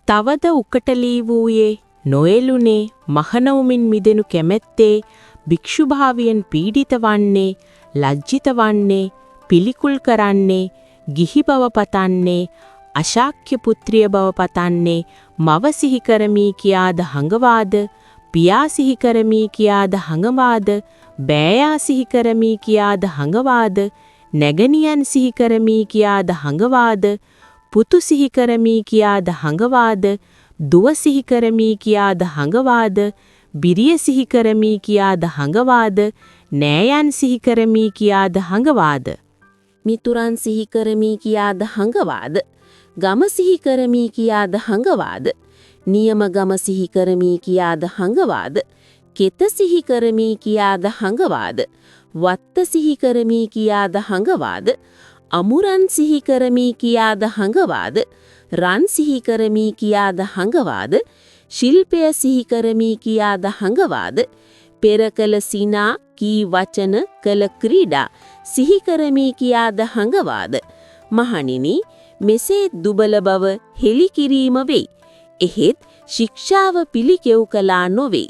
තවද උකටලී වූයේ, නොඑළුනේ, මහණවුමින් මිදෙනු කැමැත්තේ, භික්ෂුභාවයෙන් පීඩිත වන්නේ, ලජ්ජිත වන්නේ, පිළිකුල් කරන්නේ, ගිහි බව පතන්නේ, අශාක්‍ය පුත්‍රිය බව පතන්නේ, මව සිහි කරමි කියාද හඟවාද, පියා සිහි කරමි කියාද හඟවාද, බෑයා සිහි කරමි කියාද හඟවාද, නැගණියන් සිහි කරමි කියාද හඟවාද, පුතු සිහි කරමි කියාද හඟවාද, දුව සිහි කරමි කියාද හඟවාද, බිරිය සිහි කරමි කියාද හඟවාද, නෑයන් සිහි කරමි කියාද හඟවාද, මිතුරන් සිහි කරමි කියාද හඟවාද, ගම සිහි කරමි කියාද හඟවාද, නියම ගම සිහි කරමි කියාද හඟවාද, කෙත සිහි කරමි කියාද හඟවාද, වත්ත සිහි කරමි කියාද හඟවාද, අමුරන් සිහි කරමි කියාද හඟවාද, රන් සිහි කරමි කියාද හඟවාද, ශිල්පය සිහි කරමි කියාද හඟවාද, පෙර කළ සිනා කී වචන කළ ක්‍රීඩා සිහි කරමි කියාද හඟවාද? මහණෙනි, මෙසේ දුබල බව හෙළි කිරීම වෙයි. එහෙත් ශික්ෂාව පිළිකෙව් කළා නොවේ.